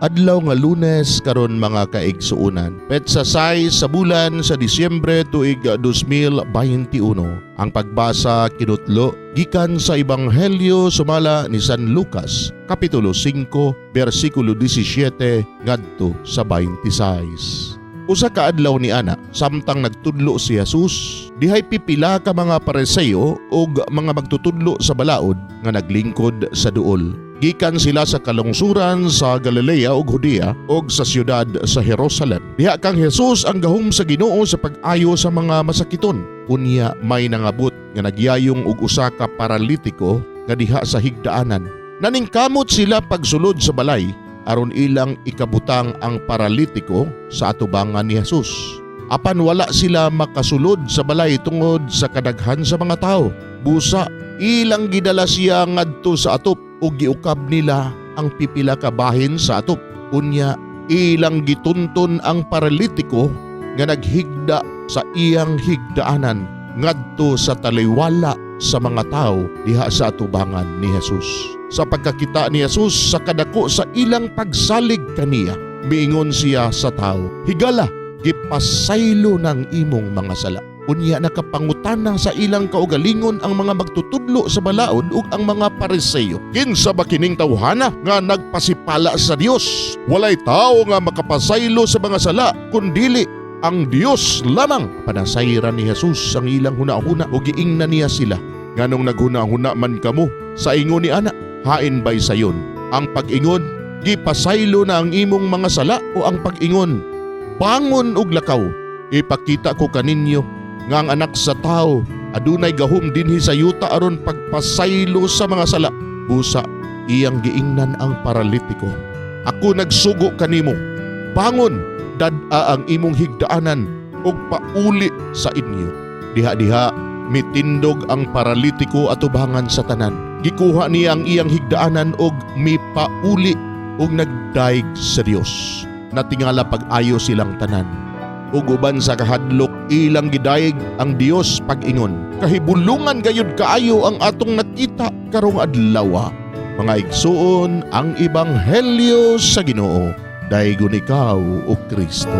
Adlaw nga Lunes karon, mga kaigsuonan. Petsa 6 sa bulan sa Disyembre, tuig 2021. Ang pagbasa kinutlo gikan sa Ebanghelyo sumala ni San Lucas, Kapitulo 5, bersikulo 17 ngadto sa 26. Usa ka adlaw ni ana, samtang nagtudlo si Jesus, dihay pipila ka mga Pariseo ug mga magtutudlo sa balaod nga naglingkod sa duol. Gikan sila sa kalungsuran sa Galilea ug Judea ug sa siyudad sa Jerusalem. Diha kang Jesus ang gahom sa Ginoo sa pag-ayo sa mga masakiton. Unya may nangabot nga nagyayong og usa ka paralitiko nga diha sa higdaanan. Naningkamot sila pagsulod sa balay aron ilang ikabutang ang paralitiko sa atubangan ni Jesus. Apan wala sila makasulod sa balay tungod sa kadaghan sa mga tao. Busa ilang gidala siya ngadto sa atop ug giukab nila ang pipila ka bahin sa atop. Unya ilang gitunton ang paralitiko nga naghigda sa iyang higdaanan ngadto sa taliwala sa mga tao diha sa atubangan ni Jesus. Sa pagkakita ni Jesus sa kadako sa ilang pagsalig kaniya, miingon siya sa tao, "Higala, gipasaylo ng imong mga sala." Unya nakapangutana sa ilang kaugalingon ang mga magtutudlo sa balaod ug ang mga Pariseo. "Kinsa ba kining tawhana nga nagpasipala sa Dios? Walay tao nga makapasaylo sa mga sala kundili ang Dios lamang." Panasayran ni Jesus ang ilang huna-huna ug giingnan niya sila, "Nganong naghuna-huna man kamo sa ingon ni ana? Hain bay sayon? Ang pag-ingon, 'Gipasaylo na ang imong mga sala,' o ang pag-ingon, 'Bangon ug lakaw'? Ipakita ko kaninyo nga ang Anak sa Tao adunay gahom dinhi sa yuta aron pagpasaylo sa mga sala." Busa iyang giingnan ang paralitiko, "Ako nagsugo kanimo, bangon, dad-a ang imong higdaanan ug pauli sa inyo." Diha-diha mitindog ang paralitiko atubangan sa tanan. Gikuha niya ang iyang higdaanan ug mipauli ug nagdayeg sa Dios. Natingala pag-ayo silang tanan. Ug uban sa kahadlok ilang gidayeg ang Dios pag-ingon, "Kahibulungan gayud kaayo ang atong nakita karong adlaw." Mga igsuon, ang Ebanghelyo sa Ginoo. Daygon ikaw, o Kristo.